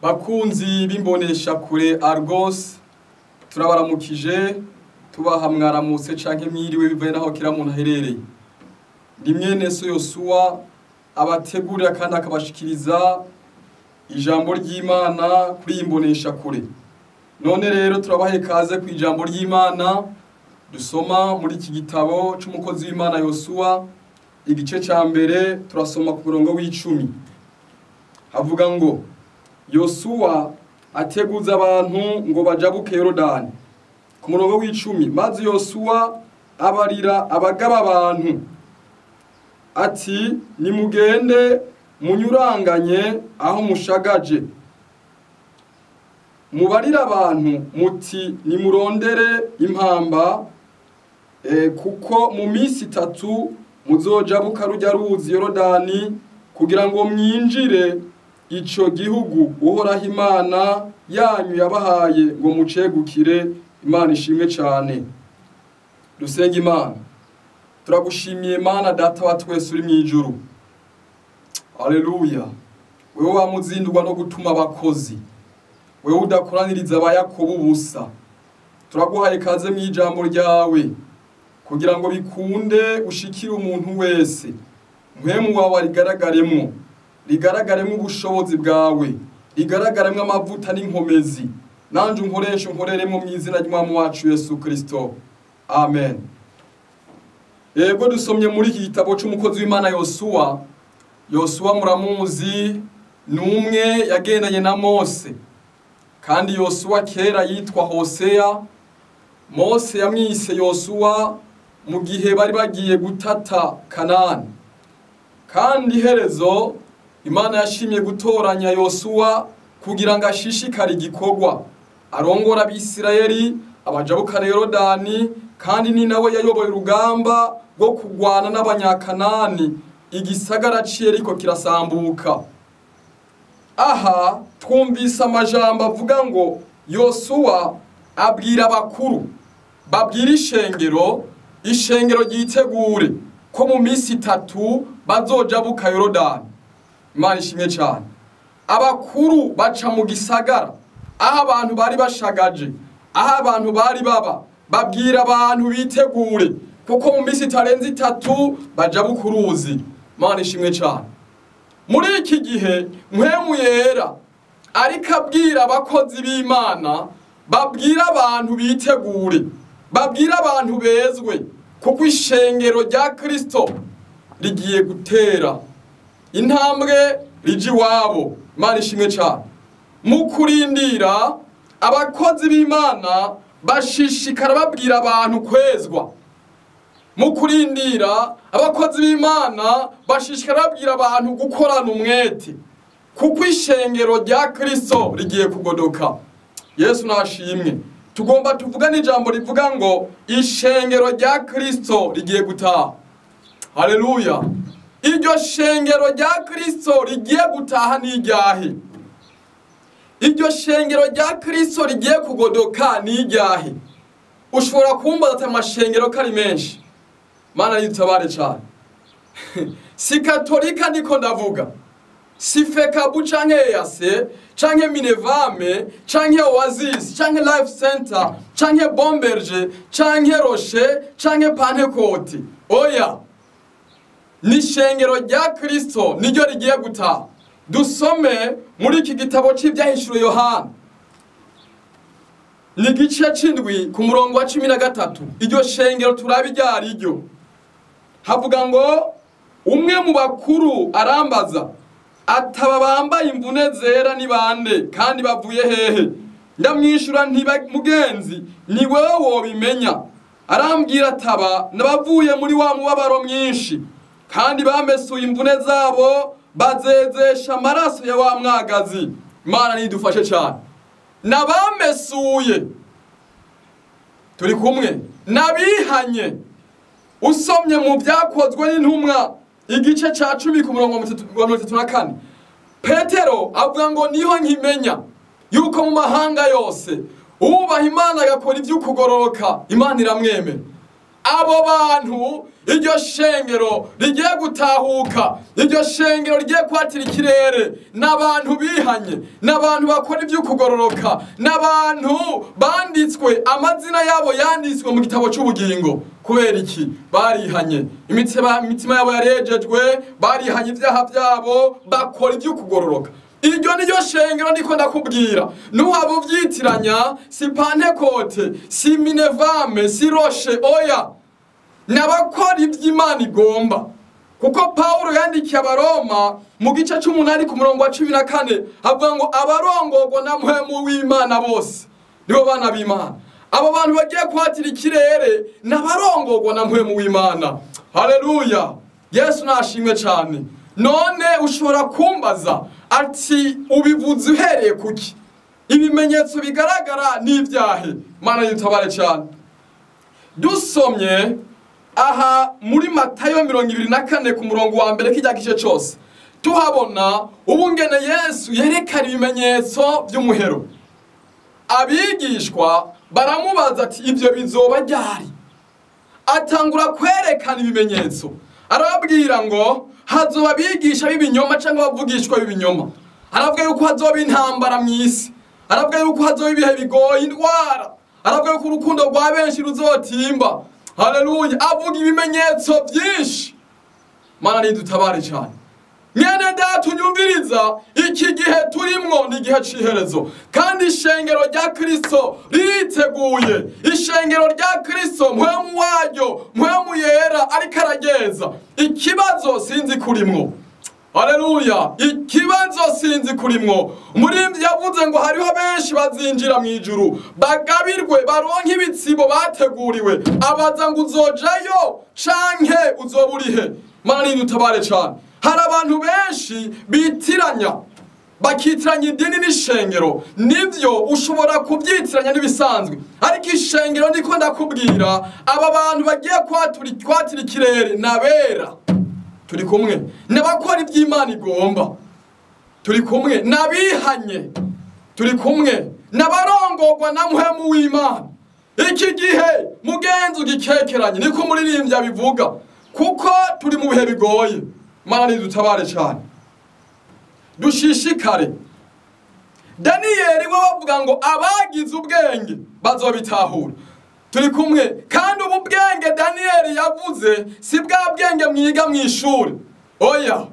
Bakunzi b'imbonesha kure Argos, turabaramukije, tubaha mwaramutse canke mwiriwe bivuye naho kira muntu aherereye. Ni mwene so Yosuwa abategurira kandi akabashikiriza ijambo ry'Imana kuri iyi mbonesha kure. None rero turabaha ikaze ku ijambo ry'Imana dusoma muri iki gitabo c'umukozi w'Imana Yosuwa, igice ca mbere turasoma ku murongo w'icumi. Havuga ngo Yosuwa ateguza abantu ngo bajabuke Yorodani. Ku murongo w'icumi, maze Yosuwa abarira abagaba abantu ati nimugende munyuranganye aho mushagaje, mubarira abantu muti nimurondere impamba, kuko mu minsi itatu muzojabuka rujya ruzi Yorodani kugira ngo mwinjire ico gihugu Uhoraho Imana yanyu yabahaye ngo mucegukire. Imana ishimwe cyane. Dusenga Imana. Turagushimiye Mana Data wa twese uri mw'ijuru. Haleluya. Wewe wamuzindurwa no gutuma abakozi, wewe udakoraniriza abayakobo ubusa. Turaguhaye ikaze mw'ijambo ryawe kugira ngo bikunde ushikire umuntu wese. Mpwemu wawe rigaragaremwo, rigaragaremwo ubushobozi bwawe, rigaragaremwo amavuta n'inkomezi. Nanje unkoreshe unkoreremwo mw'izina ry'Umwami wacu Yesu Kristo. Amen. Yego, dusomye muri iki gitabo c'umukozi w'Imana Yosuwa. Yosuwa muramuzi, ni umwe yagendanye na Mose. Kandi Yosuwa kera yitwa Hosea. Mose yamwise Yosuwa mu gihe bari bagiye gutata Kanani. Kandi iherezo Imana yashimye gutoranya Yosuwa kugira ngo ashishikare igikorwa, arongora Abisirayeli abajabukana Yorodani, kandi ni nawe yayoboye urugamba rwo kugwana n'Abanyakanani, igisagara c'Yeriko kirasambuka. Aha twumvise amajambo avuga ngo Yosuwa abwira abakuru, babwira ishengero, ishengero ryitegure ko mu minsi itatu bazojabuka Yorodani. Imana ishimwe cyane. Abakuru baca mu gisagara aho abantu bari bashagaje, aho abantu bari baba, babwira abantu bitegure kuko mu minsi itarenze itatu bajabuka uruzi. Imana ishimwe cyane. Muri iki gihe Mpwemu Yera ariko abwira abakozi b'Imana, babwira abantu bitegure, babwira abantu bezwe, kuko ishengero rya Kristo rigiye gutera intambwe rije iwabo. Imana ishimwe cyane. Mu kurindira abakozi b'Imana bashishikara babwira abantu kwezwa. Mu kurindira abakozi b'Imana bashishikara babwira abantu gukorana umwete, kuko ishengero rya Kristo rigiye kugodoka. Yesu nashimwe. Tugomba tuvuga n'ijambo rivuga ngo ishengero rya Kristo rigiye gutaha. Haleluya. Iryo shengero rya Kristo rigiye gutaha ni iryahe? Iryo shengero rya Kristo rigiye kugodoka ni iryahe? Ushobora kumbaza ati amashengero kari menshi. Mana yitabare cyane. Si Katolika ndiko ndavuga, si Fekabu canke EAC canke Minevame canke Oasis canke Life Center canke Bomberge canke Rocher canke Pentecote. Oya, ni shengero rya Kristo niryo rigiye gutaha. Dusome muri iki gitabo c'Ivyahishuriwe Yohana, ni igice c'indwi ku murongo wa 13. Iryo shengero turabe iryo. Havuga ngo umwe mu bakuru arambaza ataba bambaye imvune zera ni bande kandi bavuye hehe? Ndamwishura nti mugenzi, ni wewe wobimenya. Arambwira ataba nabavuye muri wa mubabaro mwinshi, kandi bamesuye imvune zabo bazezesha amaraso ya wa mwagazi. Imana nidufashe cyane. Nabamesuye, turi kumwe, nabihanye. Usomye mu byakozwe n'intumwa igice ca 10 ku murongo wa 34, Petero avuga ngo niho nkimenya yuko mu mahanga yose ubaha Imana agakora ivy'ukugororoka Imana iramwemera. Abo bantu, iryo shengero rigiye gutahuka, iryo shengero rigiye kwatira ikirere, n'abantu bihanye, n'abantu bakora iby'ukugororoka, n'abantu banditswe amazina yabo yanditswe mu gitabo cy'ubugingo. Kubera iki? Barihanye, imitima yabo yarejejwe, barihanye ibyaha byabo, bakora iby'ukugororoka. Iryo ni ryo shengero ndiko ndakubwira. Nuhaba uvyitiranya, si Pantekote, si Minevame, si Roshe, oya, n'abakora iby'Imana igomba. Kuko Pawulo yandikiye Abaroma mu gice c'umunani ku murongo wa 14 avuga ngo abarongorwa na Mpwemu w'Imana bose nibo bana b'Imana. Abo bantu bagiye kwatira ikirere n'abarongorwa na Mpwemu w'Imana. Haleluya, Yesu nashimwe cyane. None ushobora kumbaza ati ubivuze uhereye kuki? Ibimenyetso bigaragara n'ibyahe? Mana yitabare cyane. Dusomye aha muri Matayo 24 ku murongo wa mbere kijya gice cyose, tuhabona ubungene Yesu yerekana ibimenyetso by'umuhero. Abigishwa baramubaza ati ibyo bizoba ryari? Atangura kwerekana ibimenyetso, arababwira ngo hazoba abigisha b'ibinyoma cyangwa abavugishwa b'ibinyoma. Aravuga yuko hazoba intambara mu isi, aravuga yuko hazoba ibihe bigoye, indwara, aravuga yuko urukundo rwa benshi ruzotimba. Haleluya, avuga ibimenyetso byinshi. Mana nidutabare cyane. Mwene data unyumviriza, iki gihe turimwo ni igihe c'iherezo, kandi ishengero rya Kristo ririteguye. Ishengero rya Kristo Mpwemu waryo, Mpwemu yera ariko arageza. Ikibazo sinzi kurimwo. Haleluya, ikibazo sinzi kurimwo. Umuririmbyi yavuze ngo hariho benshi bazinjira mu ijuru bagabirwe baronke ibitsibo bateguriwe. Abaza ngo uzojayo canke uzoba urihe? Mana nidutabare cyane. Hari abantu benshi bitiranya, bakitiranya idini n'ishengero. Nivyo ushobora kubyitiranya n'ibisanzwe, ariko ishengero ndiko ndakubwira, aba bantu bagiye kwatira ikirere nabera, turi kumwe, n'abakora iby'Imana igomba, turi kumwe, n'abihanye, turi kumwe, n'abarongorwa na Mpwemu w'Imana. Iki gihe mugenzi ugikekeranye, niko umuririmbyi abivuga, kuko turi mu bihe bigoye. Mana nidutabare cyane, dushishikare. Daniyeli we bavuga ngo abagize ubwenge bazobitahura. Turi kumwe. Kandi ubu bwenge Daniyeli yavuze si bwa bwenge mwiga mu ishuri, oya.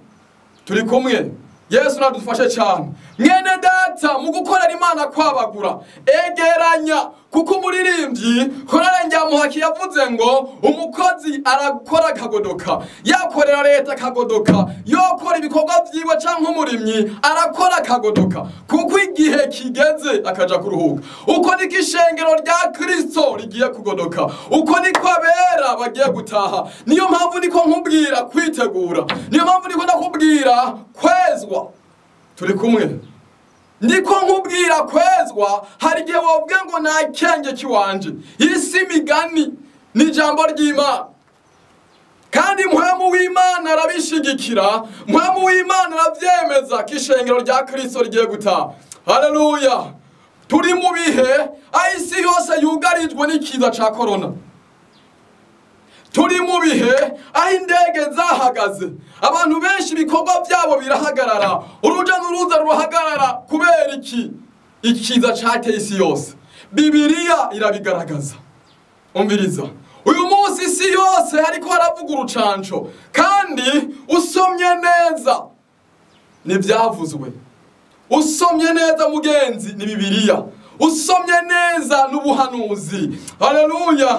Turi kumwe. Yesu nadufashe cyane. Mwene data, mu gukorera Imana kwabagura, egeranya. Kuko umuririmbyi Korale Njyamuhaki yavuze ngo umukozi arakora akagodoka, yakorera leta akagodoka, yokora ibikorwa vyiwe canke umurimyi arakora akagodoka, kuko igihe kigeze akaja kuruhuka. Uko niko ishengero rya Kristo rigiye kugodoka, uko niko abera bagiye gutaha. Niyo mpamvu niko nkubwira kwitegura, niyo mpamvu niko ndakubwira kwezwa. Turi kumwe. Ndiko nkubwira kwezwa. Hari igihe wobwe ngo nta kenge kiwanje. Isi migani ni ijambo ry'Imana, kandi Mpwemu w'Imana arabishigikira, Mpwemu w'Imana aravyemeza ko ishengero rya Kristo rigiye gutaha. Haleluya. Turi mu bihe aho isi yose yugarijwe n'ikiza ca korona. Turi mu bihe aho indege zahagaze, abantu benshi ibikorwa byabo birahagarara, uruja n'uruza rurahagarara. Kubera iki? Ikiza cateye isi yose. Bibiliya irabigaragaza. Umviriza, uyu munsi isi yose hariko haravuga urucanco, kandi usomye neza n'ivyavuzwe, usomye neza mugenzi ni Bibiliya, usomye neza n'ubuhanuzi. Haleluya.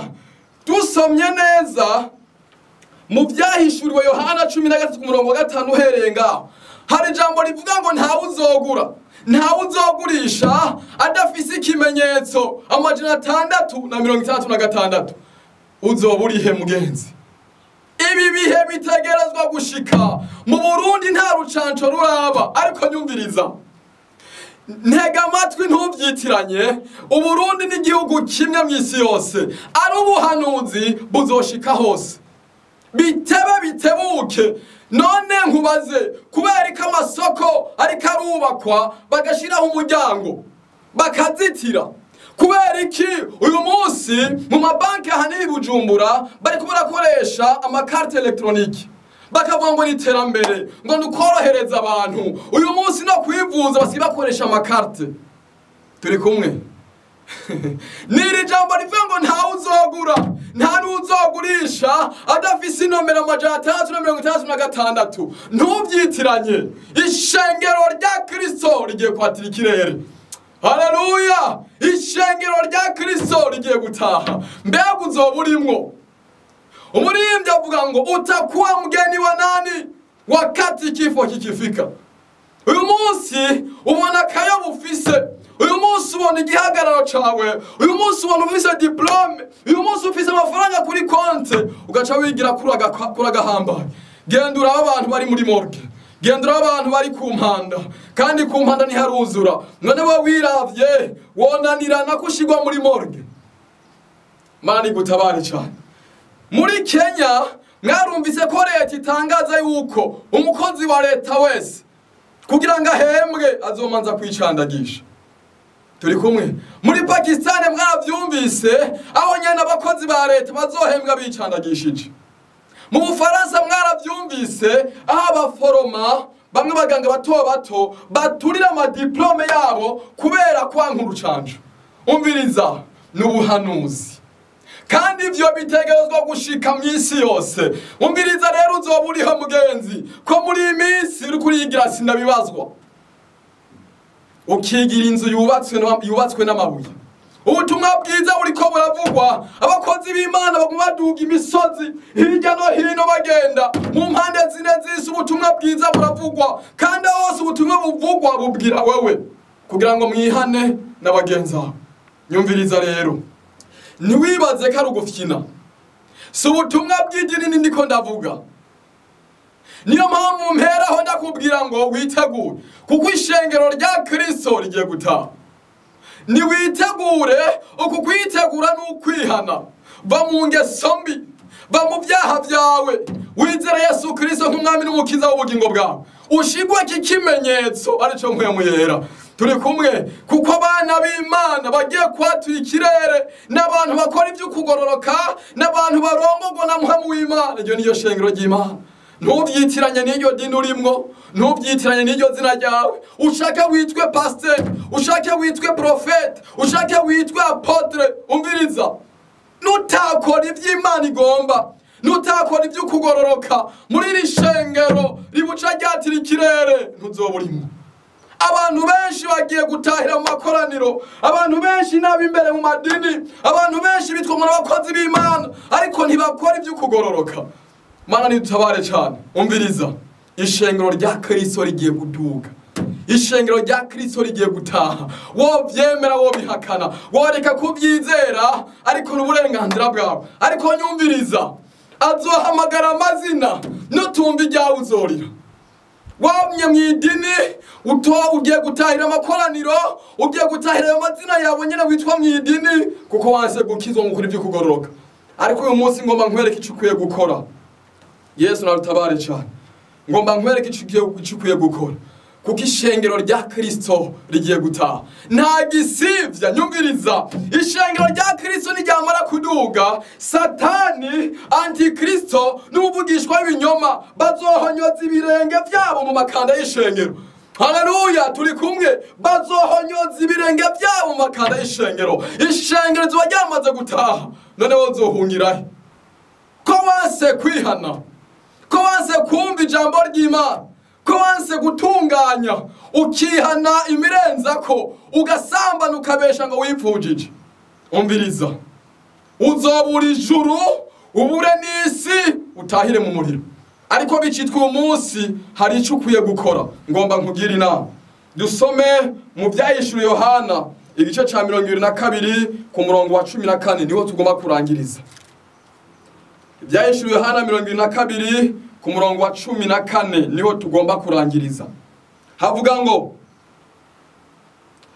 Dusomye neza mu byahishuriwe Yohana 13 ku murongo wa 5 uhereye ngaho, hari ijambo rivuga ngo ntawe uzogura, ntawe uzogurisha adafise ikimenyetso 666. Uzoba urihe mugenzi? Ibi bihe bitegerezwa gushika. Mu Burundi nta rucanco ruraba, ariko nyumviriza, ntega amatwi ntubyitiranye. Uburundi n'igihugu kimwe mu isi yose, ari ubuhanuzi buzoshika hose, bitebe bitebuke. None nkubaze, kubera ko amasoko ariko arubakwa bagashiraho umuryango bakazitira, Kubera iki uyu munsi mu mabanki ahanini i Bujumbura bariko barakoresha amakarte electronique, bakavuga ngo ni iterambere, ngo ni ukorohereza abantu? Uyu munsi no kwivuza basigaye bakoresha amakarte. Turi kumwe? Niri jambo rivuga ngo ntawe uzogura, nta n'uzogurisha adafise inomero 666. Ntuvyitiranye, ishengero rya Kristo rigiye kwatira ikirere. Haleluya! Ishengero rya Kristo rigiye gutaha. Mbega uzoba urimwo? Umuririmbyi avuga ngo utakuwa mgeni wa nani wakati kifo kikifika. Uyu munsi ubona akayobo ufise, uyu munsi ubona igihagararo cawe, uyu munsi ubona ufise diplome, uyu munsi ufise amafaranga kuri konte, ugaca wigira kuri agahambaye. Genda urabe abantu bari muri morgue, genda urabe abantu bari ku mpanda, kandi ku mpanda ntiharuzura. None wowe wiravye wonanirana ko ushigwa muri morgue? Mana igutabare cane. Muri Kenya mwarumvise ko leta itangaza yuko umukozi wa leta wese kugira ngo ahembwe azomanza kwicandagisha. Turi kumwe? Muri Pakistan mwaravyumvise aho nyene abakozi ba leta bazohembwa bicandagishije. Mu Bufaransa mwaravyumvise aho abaforoma bamwe baganga bato bato baturira amadiplome yabo kubera kwanka urucanco. Umviriza, n'ubuhanuzi. Kandi ivyo bitegerezwa gushika mw'isi yose. Umviriza rero, uzoba uriho mugenzi, ko muri iyi minsi uri kuriyigira sindabibazwa, ukigira inzu yubatswe n'amabuye. Ubutumwa bwiza buriko buravugwa, abakozi b'Imana baguma baduga imisozi hirya no hino, bagenda mu mpande zine z'isi. Ubutumwa bwiza buravugwa, kandi hose ubutumwa buvugwa bubwira wewe kugira ngo mwihane n'abagenzi bawe. Nyumviriza rero, ntiwibaze ko ari ugufyina. Si ubutumwa bw'idini ndiko ndavuga. Niyo mpamvu mperaho ndakubwira ngo witegure, kuko ishengero rya Kristo rigiye gutaha. Niwitegure. Uku kwitegura ni ukwihana. Va mu ngeso mbi, va mu byaha byawe, wizere Yesu Kristo nk'umwami n'umukiza w'ubugingo bwawe, ushigwe iki kimenyetso arico Mpwemu Yera. Turi kumwe? Kuko abana b'Imana bagiye kwatura ikirere, n'abantu bakora ivy'ukugororoka, n'abantu barongorwa na Mpwemu w'Imana. Iryo niyo shengero ry'Imana. Ntuvyitiranye n'iryo dini urimwo, ntuvyitiranye n'iryo zina ryawe. Ushake witwe pasteur, ushake witwe prophète, ushake witwe apôtre, umviriza, nutakora ivy'Imana igomba, nutakora ivy'ukugororoka muri iri shengero ribuca ryatira ikirere, ntuzoba urimwo. Abantu benshi bagiye gutahira mu makoraniro, abantu benshi n'ab'imbere mu madini, abantu benshi bitwa ngo n'abakozi b'Imana, ariko ntibakora ivy'ukugororoka. Mana nidutabare cyane. Umviriza, ishengero rya Kristo rigiye kuduga, ishengero rya Kristo rigiye gutaha. Wo vyemera, wo bihakana, woreka kubyizera, ariko n'uburenganzira bwawe. Ariko nyumviriza, azohamagara amazina, nutumva iryawe uzorira. Wamye mu idini uto, ugiye gutahira amakoraniro, ugiye gutahira ayo mazina yawe nyene witwa mu idini, kuko wanse gukizwa mu kuri vy'ukugororoka. Ariko uyu munsi ngomba nkwereke ico ukwiye gukora. Yesu narutabare cyane. Ngomba nkwereke ico ukwiye gukora, kuko ishengero rya Kristo rigiye gutaha, nta gisivya. Nyumviriza, ishengero rya Kristo niryamara kuduga, Satani, Antikristo n'umuvugishwa w'ibinyoma bazohonyoza ibirenge vyabo mu makanda y'ishengero. Haleluya! Turi kumwe? Bazohonyoza ibirenge vyabo mu makanda y'ishengero. Ishengero rizoba ryamaze gutaha. None wowe uzohungirahe ko wanse kwihana, ko wanse kumva ijambo ry'Imana, ko wanse gutunganya, ukihana imirenzako, ugasambana, ukabesha ngo wipfujije? Umviriza, uzobura ijuru, ubure n'isi, utahire mu muriro. Ariko bicitwa uyu munsi hari icyo ukwiye gukora. Ngomba nkugire inama. Dusome mu Byahishuriwe Yohana igice ca 22 ku murongo wa 14, niho tugomba kurangiriza. Ibyahishuriwe Yohana 22 ku murongo wa 14 niho tugomba kurangiriza. Havuga ngo: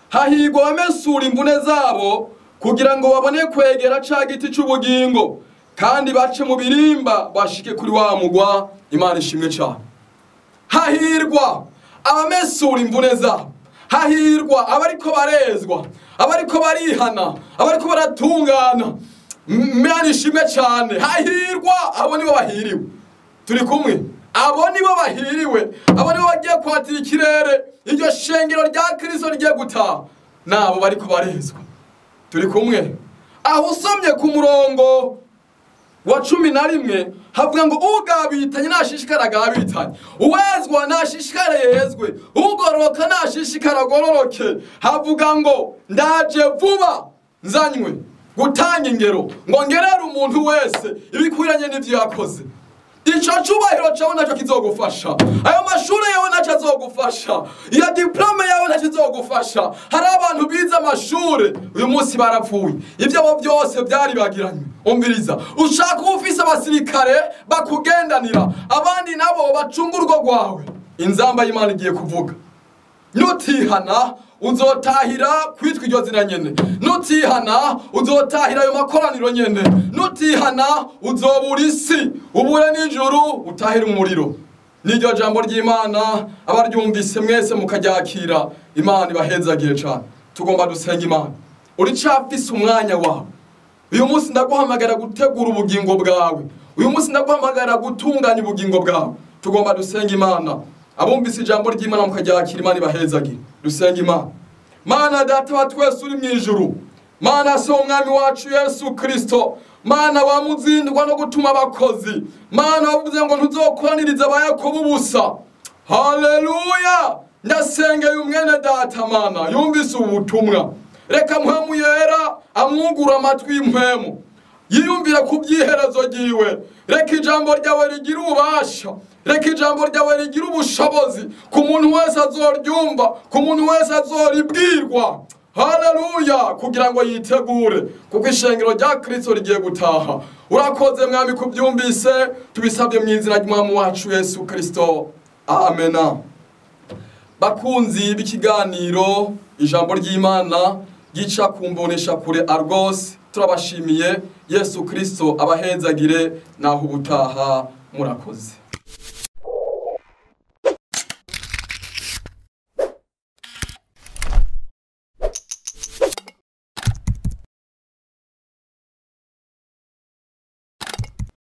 "Hahigwa abamesura imvune zabo, kugira ngo babone kwegera ca giti c'ubugingo, kandi bace mu birimba bashike kuri wa mugwa." Imana ishimwe cyane. Hahirwa abamesura imvune zabo. Hahirwa abariko barezwa, abariko barihana, abariko baratungana. Imana ishimwe cyane. Hahirwa abo nibo bahiriwe. Turi kumwe. Abo nibo bahiriwe, abo nibo bagiye kwatira ikirere, iryo shengero rya Kristo rigiye gutaha, nabo bariko barezwa. Turi kumwe. Aho usomye ku murongo wa 11 havuga ngo ugabitanye nashishikara agabitanye, uwezwa nashishikara yezwe, ugororoka nashishikara agororoke. Havuga ngo ndaje vuba nzanywe gutanga ingero, ngo ngerere umuntu wese ibikwiranye n'ivyo yakoze. Ico cubahiro cawe naco kizogufasha, ayo mashure yawe naco azogufasha, iyo diplome yawe naco izogufasha. Hari abantu bize amashure uyu munsi barapfuye, ivyabo byose byaribagiranywe. Umviriza, ushaka ufise abasirikare bakugendanira, abandi nabo bacunga urugo rwawe. Inzamba y'Imana igiye kuvuga. Nutihana uzotahira kwitwa iryo zina nyene, nutihana uzotahira ayo makoraniro nyene, nutihana uzobura isi ubure n'ijuru utahira umuriro. N'iryo jambo ry'Imana abaryumvise mwese mukaryakira, Imana ibahezagiye cane. Tugomba dusenga Imana. Uricafise umwanya wawe uyu munsi, ndaguhamagara gutegura ubugingo bwawe. Uyu munsi ndaguhamagara gutunganya ubugingo bwawe. Tugomba dusenga Imana. Abumvise ijambo ry'Imana mukaryakira, Imana ibahezagire. Dusenga Imana. Mana Data wa twese uri mw'ijuru, Mana so umwami wacu Yesu Kristo, Mana wamuzindwa no gutuma abakozi, Mana wavuze ngo ntuzokoraniriza abayakobo ubusa. Haleluya! Ndasengeye umwene data Mana yumvise ubutumwa, reka mpwemu yera amwugura amatwi y'impwemu, yiyumvira ku byiherezo ryiwe. Reka ijambo ryawe rigira ububasha, reka ijambo ryawe rigira ubushobozi ku muntu wese azoryumva, ku muntu wese azoribwirwa. Haleluya! Kugira ngo yitegure, kuko ishengero rya Kristo rigiye gutaha. Urakoze mwami kubyumvise, tubisabye mu izina ry'Umwami wacu Yesu Kristo, amena. Bakunzi b'ikiganiro ijambo ry'Imana gica kumbonesha kure Argos, turabashimiye. Yesu Kristo abahezagire, naho ubutaha. Murakoze.